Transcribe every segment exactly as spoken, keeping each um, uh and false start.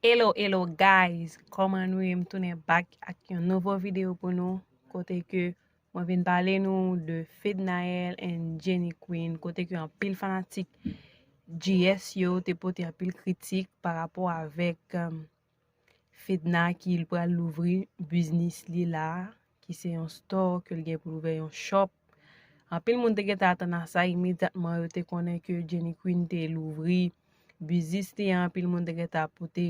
Hello, hello guys, kòman nou ye? M tounen back ak yon nouvo videyo pou nou, kote ke mwen vin pale nou de Fednaelle and Jenny Queen, kote ke anpil fanatik G S yo te pote anpil kritik pa rapò avèk um, Fedna ki l pral louvri biznis li la, ki se yon store, ke l gen pou l ouvè yon shop. Anpil moun te gentan atann a sa, imedyatman yo te konnen ke Jenny Queen te louvri biznis li an, anpil moun te gentan pote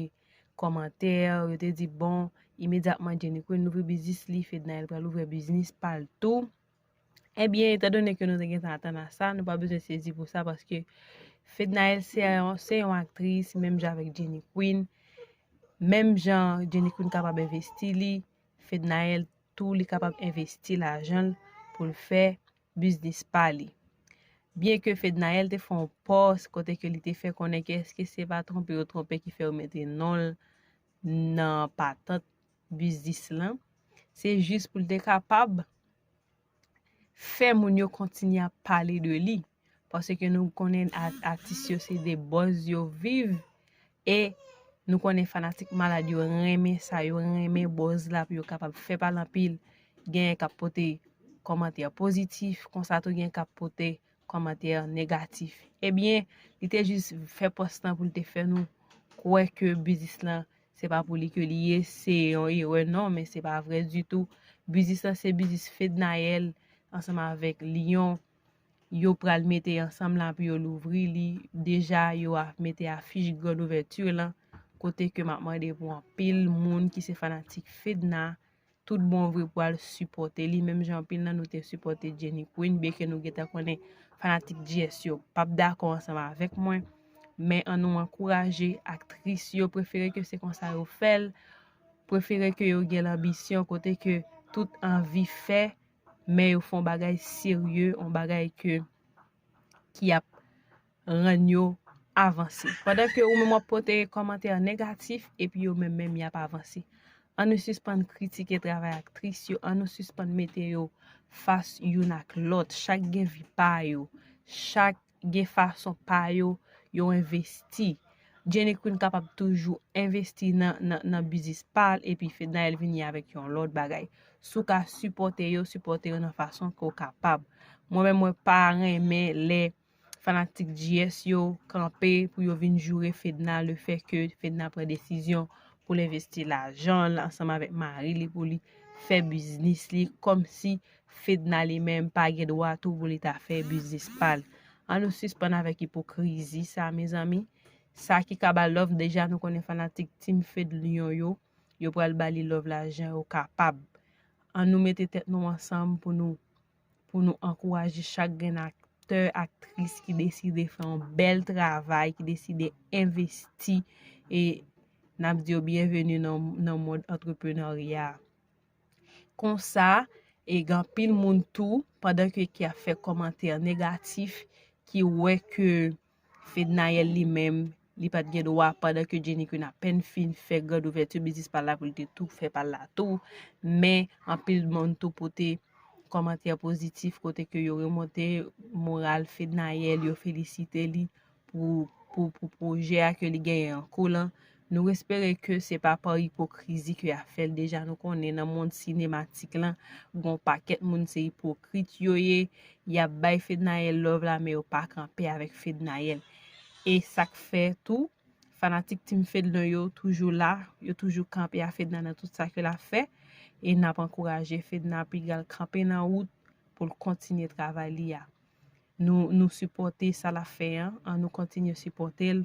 kòmantè, yo te di, bon, imedyatman Jenny Queen louvri biznis li, Fednaelle pral ouvè biznis pa l tou. Ebyen, etandone ke nou te gentan atann a sa, nou pa bezwen sezi pou sa, paske Fednaelle se yon, se yon aktris, menm jan avèk Jenny Queen, menm jan Jenny Queen kapab envesti li, Fednaelle tou li kapab envesti lajan l pou l fè biznis pa li. Byen ke Fednaelle te fè yon pòs kote ke li te fè konnen ke èske se pa twonpe yo twonpe ki fè yo mete non l nan patant biznis lan, se jis pou l te kapab fè moun yo kontinye ap pale de li. Paske nou konnen a- atis yo se de buzz yo viv e nou konnen fanatik malad yo renmen sa, yo renmen buzz la pou yo kapab fè pale anpil. Genyen k ap pote kòmantè pozitif, konsa tou genyen k ap pote kòmantè negatif. Ebyen, li te jis fè pòs lan pou l te fè nou kwè ke biznis lan se pa pou li ke li ye, se yon erè non, men se pa vre ditou. Biznis lan se biznis Fednaelle ansanm avèk Lion. Yo pral mete ansanm la pou yo louvri li. Deja, yo a mete afich grand ouvèti lan, kote ke m ap mande pou anpil moun ki se fanatik Fedna, tout bon vre pou al sipòte li, menm jan anpil nan nou te sipòte Jenny Queen, byen ke nou gentan konnen fanatik G S yo p ap dakò ansanm avèk mwen, men ann nou ankouraje aktris yo, prefere ke se konsa yo fè l, prefere ke yo gen lanbisyon kote ke tout anvi fè, men yo fè yon bagay serye, yon bagay ke ki ap rann yo avanse. Pandan ke ou menm w ap pote kòmantè negatif, epi yo menm menm y ap avanse. Ann nou sispann kritike travay aktris yo, ann nou sispann mete yo fas youn ak lòt. Chak gen vi pa yo, chak gen fason pa yo, yo envesti. Jenny Queen kapab toujou envesti nan, nan, nan biznis pa l, epi Fednaelle vini avèk yon lòt bagay. Si w ka sipòte yo, sipòte yo nan fason ke w kapab. Mwen menm, mwen pa renmen lè fanatik G S yo kanpe pou yo vin joure Fedna, lefètke Fedna pran desizyon pou l envesti lajan l ansanm avèk mari li pou li fè biznis li, kòmsi Fedna li menm pa gen dwa tou pou li ta fè biznis pa l. Ann nou sispann avèk ipokrizi sa, mezanmi. Sa ki ka ba love, deja nou konnen fanatik Team Fed Lion yo, yo pral ba li love la jan yo kapab. Ann nou mete tèt nou ansanm pou nou, pou nou ankouraje chak grenn aktè, aktris ki deside fè yon bèl travay, ki deside envesti, e n ap di yo byenveni nan, nan mond antreprenarya. Konsa, e gen anpil moun tou, pandan ke ki ap fè kòmantè negatif, ki wè ke Fednaelle li menm, li pa t gen dwa, pandan ke Jenny Queen apèn fin fè grand ouvèti biznis pa l la pou l te tou fè pa l la tou. Men, anpil moun tou pote kòmantè pozitif kote ke yo remonte moral Fednaelle, yo felisite li pou, pou, pou pwojè a ke li genyen an kou lan. Nou espere ke se pa pa ipokrizi ke y ap fè l. Deja nou konnen nan mond sinematik lan, gon pakèt moun se ipokrit yo ye. Y ap bay Fednaelle love la, men yo pa kanpe avèk Fednaelle. E sa k fè tou, fanatik Team Fed lan yo toujou la, yo toujou kanpe a Fedna nan tout sa ke l ap fè. E n ap ankouraje Fedna piga l kanpe nan wout pou l kontinye travay li a. Nou, nou sipòte sa l ap fè an, ann nou kontinye sipòte l.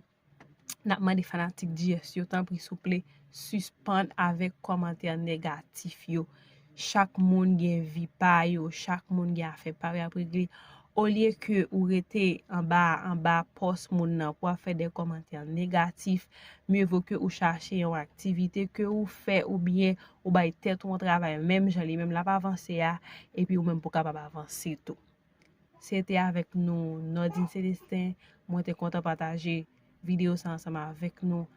N ap mande fanatik G S yo, tanpri souple, sispann avèk kòmantè negatif yo. Chak moun gen vi pa yo, chak moun gen afè pa yo y ap regle. Olye ke ou rete anba, anba pòs moun nan pou ap fè de kòmantè negatif, mye vo ke ou chache yon aktivite ke ou fè oubyen ou bay tèt ou yon travay menm jan li menm l ap avanse a, epi ou menm pou w kapab avanse tou. Se te avèk nou, Nordine Célestin. Mwen te kontan pataje videyo sa ansanm avèk nou.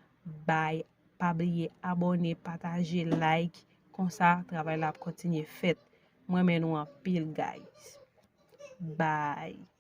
Bye. Pa bliye abòne, pataje, like. Konsa, travay la ap kontinye fèt. Mwen renmen nou anpil, guys. Bye.